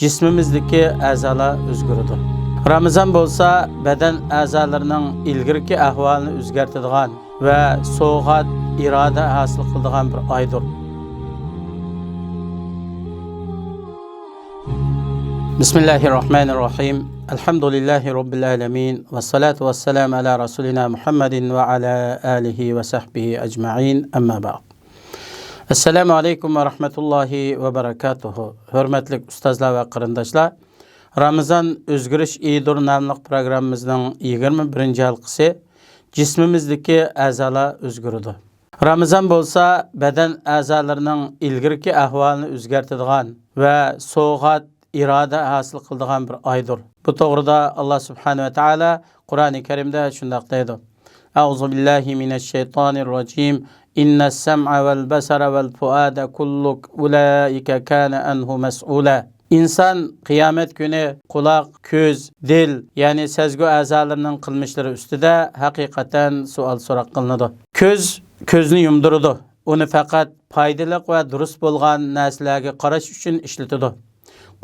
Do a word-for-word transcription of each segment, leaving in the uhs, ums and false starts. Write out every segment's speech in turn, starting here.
جىسمىمىزدىكى ئەزالار ئۆزگىرىدۇ. رامىزان بولسا بەدەن ئەزالىرىنىڭ ئىلگىرىكى ئەھۋالىنى ئۆزگەرتىدىغان ۋە سوغات، ئىرادە ھاسىل قىلىدىغان بىر ئايدۇر. بىسمىللاھىررەھمانىررەھىم. ئەلھەمدۇلىللاھى رەببىل ئالەمىن. ۋەسسالاتۇ ۋەسسالامۇ ئەلا رەسۇلىنا مۇھەممەدىن ۋە ئەلا ئالىھى ۋە سەھبىھى ئەجمەئىن. ئەمما بەئد. ئەسسالامۇ ئەلەيكۇم ۋە رەھمەتۇللاھى ۋە بەرەكاتۇھۇ. ھۆرمەتلىك ئۇستازلار ۋە قېرىنداشلار، رامىزان ئۆزگىرىش ئېيىدۇر ناملىق پروگراممىمىزنىڭ يىگىرمە بىرىنچى ھالقىسى، جىسمىمىزدىكى ئەزالار ئۆزگىرىدۇ. رامىزان بولسا بەدەن ئەزالىرىنىڭ ئىلگىرىكى ئەھۋالىنى ئۆزگەرتىدىغان ۋە سوغات، ئىرادە ھاسىل قىلىدىغان بىر ئايدۇر. بۇ توغرىدا ئاللا سۇبھانەھۇ ۋە تائالا قۇرئانى كەرىمدە شۇنداق دەيدۇ: أعوذ بالله من الشيطان الرجيم. إن السمع والبصر والفؤاد كل أولئك كان عنه مسؤولا. ئىنسان قىيامەت كۈنى قۇلاق، كۆز، دىل، يەنى سەزگۈ ئەزالىرىنىڭ قىلمىشلىرى ئۈستىدە ھەقىقەتەن سوئال سوراق قىلىنىدۇ. كۆز كۆزنى يۇمدۇرىدۇ، ئۇنى پەقەت پايدىلىق ۋە دۇرۇس بولغان نەرسىلەرگە قاراش ئۈچۈن ئىشلىتىدۇ.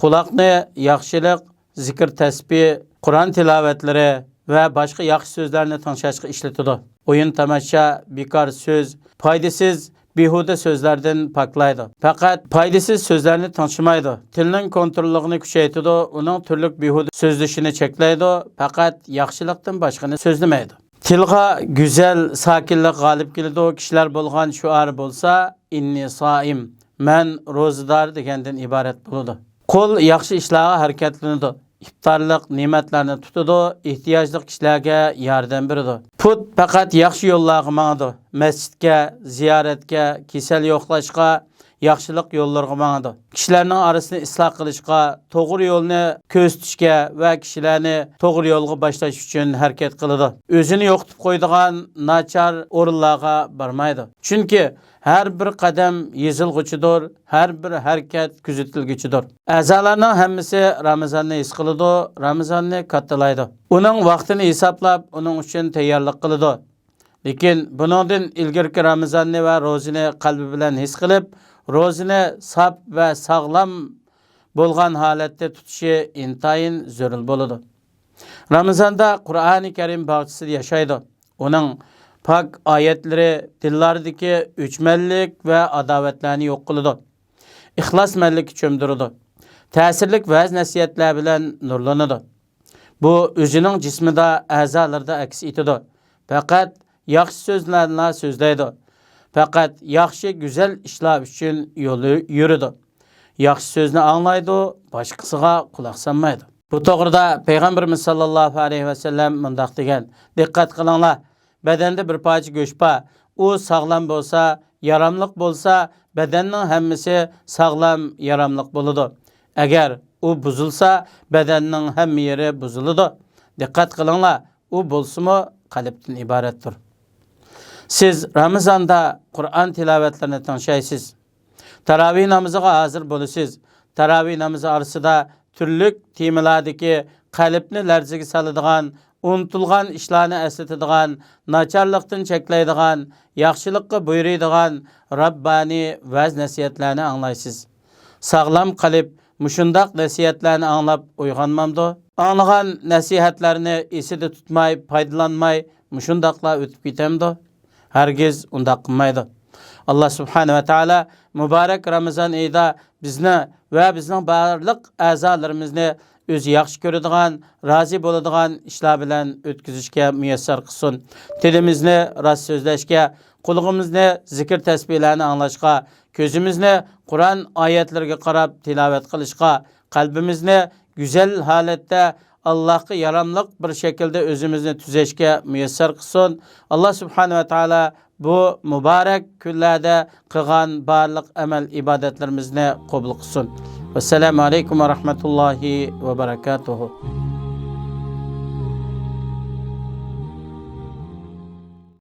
قۇلاقنى ياخشىلىق، زىكىر تەسبىھ، قۇرئان تىلاۋەتلىرى ۋە باشقا ياخشى سۆزلەرنى تىڭشاشقا ئىشلىتىدۇ. ئويۇن تاماشا، بىكار سۆز، پايدىسىز، بىھۇدە سۆزلەردىن پاكلايدۇ. پەقەت پايدىسىز سۆزلەرنى تىڭشىمايدۇ. تىلنىڭ كونتروللۇقىنى كۈچەيتىدۇ، ئۇنىڭ تۈرلۈك بىھۇدە سۆزلىشىنى چەكلەيدۇ، پەقەت ياخشىلىقتىن باشقىنى سۆزلىمەيدۇ. تىلغا گۈزەل، ساكىنلىق غالىب كېلىدۇ. كىشىلەر بولغان شوئار بولسا، «ئىننى سائىم»، «مەن روزىدار» دېگەندىن ئىبارەت بولىدۇ. قول ياخشى ئىشلارغا ھەرىكەتلىنىدۇ. ئىپتارلىق نېمەتلەرنى تۇتىدۇ، ئېھتىياجلىق كىشىلەرگە ياردەم بېرىدۇ. پۇت پەقەت ياخشى يوللارغا ماڭىدۇ. مەسچىتكە، زىيارەتكە، كېسەل يوقلاشقا، ياخشىلىق يوللىرىغا ماڭىدۇ. كىشىلەرنىڭ ئارىسىنى ئىسلاھ قىلىشقا، توغرا يولنى كۆرسىتىشكە ۋە كىشىلەرنى توغرا يولغا باشلاش ئۈچۈن ھەرىكەت قىلىدۇ. ئۆزىنى يوقىتىپ قويىدىغان ناچار ئورۇنلارغا بارمايدۇ. چۈنكى ھەر بىر قەدەم يېزىلغۇچىدۇر، ھەر بىر ھەرىكەت كۆزىتىلگۈچىدۇر. ئەزالارنىڭ ھەممىسى رامىزاننى ھېس قىلىدۇ، رامىزاننى كاتتىلايدۇ. ئۇنىڭ ۋاقتىنى ھېسابلاپ، ئۇنىڭ ئۈچۈن تەييارلىق قىلىدۇ. لېكىن بۇنىڭدىن ئىلگىرىكى رامىزاننى ۋە روزىنى قەلبى بىلەن ھېس قىلىپ، روزىنى ساپ ۋە ساغلام بولغان ھالەتتە تۇتۇشى ئىنتايىن زۆرۈر بولىدۇ. رامىزاندا قۇرئانى كەرىم باغچىسىدا ياشايدۇ. ئۇنىڭ پاك ئايەتلىرى دىللاردىكى ئۆچمەنلىك ۋە ئاداۋەتلەرنى يوق قىلىدۇ. ئىخلاسمەنلىككە چۆمدۈرىدۇ. تەسىرلىك ۋەز-نەسىھەتلەر بىلەن نۇرلىنىدۇ. بۇ ئۆزىنىڭ جىسمىدا، ئەزالىرىدا ئەكس ئېتىدۇ. پەقەت ياخشى سۆزلەرنىلا سۆزلەيدۇ. پەقەت ياخشى، گۈزەل ئىشلار ئۈچۈن يول يۈرىدۇ. ياخشى سۆزنى ئاڭلايدۇ، باشقىسىغا قۇلاق سالمايدۇ. بۇ توغرىدا پەيغەمبىرىمىز ساللاللاھۇ ئەلەيھى ۋەسەللەم مۇنداق دېگەن: «دىققەت قىلىڭلار، بەدەندە بىر پارچە گۆش بار، ئۇ ساغلام بولسا، ياراملىق بولسا، بەدەننىڭ ھەممىسى ساغلام، ياراملىق بولىدۇ. ئەگەر ئۇ بۇزۇلسا، بەدەننىڭ ھەممە يېرى بۇزۇلىدۇ. دىققەت قىلىڭلار، ئۇ بولسىمۇ قەلبتىن ئىبارەتتۇر.» سىز رامىزاندا قۇرئان تىلاۋەتلىرىنى تىڭشايسىز. تاراۋىھ نامىزىغا ھازىر بولىسىز. تاراۋىھ نامىزى ئارىسىدا تۈرلۈك تېمىلاردىكى قەلبنى لەرزىگە سالىدىغان، ئۇنتۇلغان ئىشلارنى ئەسلىتىدىغان، ناچارلىقتىن چەكلەيدىغان، ياخشىلىققا بۇيرۇيدىغان رەببانىي ۋەز-نەسىھەتلەرنى ئاڭلايسىز. ساغلام قەلب مۇشۇنداق نەسىھەتلەرنى ئاڭلاپ ئويغانمامدۇ؟ ئاڭلىغان نەسىھەتلەرنى ئېسىدە تۇتماي پايدىلانماي مۇشۇنداقلا ئۆتۈپ كېتەمدۇ؟ ھەرگىز ئۇنداق قىلمايدۇ. ئاللا سۇبھانەھۇ ۋە تائالا مۇبارەك رامىزان ئېيىدا بىزنى ۋە بىزنىڭ بارلىق ئەزالىرىمىزنى ئۆزى ياخشى كۆرىدىغان، رازى بولىدىغان ئىشلار بىلەن ئۆتكۈزۈشكە مۇيەسسەر قىلسۇن. تىلىمىزنى راست سۆزلەشكە، قۇلىقىمىزنى زىكىر تەسبىھلەرنى ئاڭلاشقا، كۆزىمىزنى قۇرئان ئايەتلىرىگە قاراپ تىلاۋەت قىلىشقا، قەلبىمىزنى گۈزەل ھالەتتە ئاللاھقا ياراملىق بىر شەكىلدە ئۆزىمىزنى تۈزەشكە مۇيەسسەر قىلسۇن. ئاللا سۇبھانەھۇ ۋە تائالا بۇ مۇبارەك كۈنلەردە قىلغان بارلىق ئەمەل ئىبادەتلىرىمىزنى قوبۇل قىلسۇن. ۋەسسالامۇ ئەلەيكۇم ۋە رەھمەتۇللاھى ۋە بەرەكاتۇھۇ.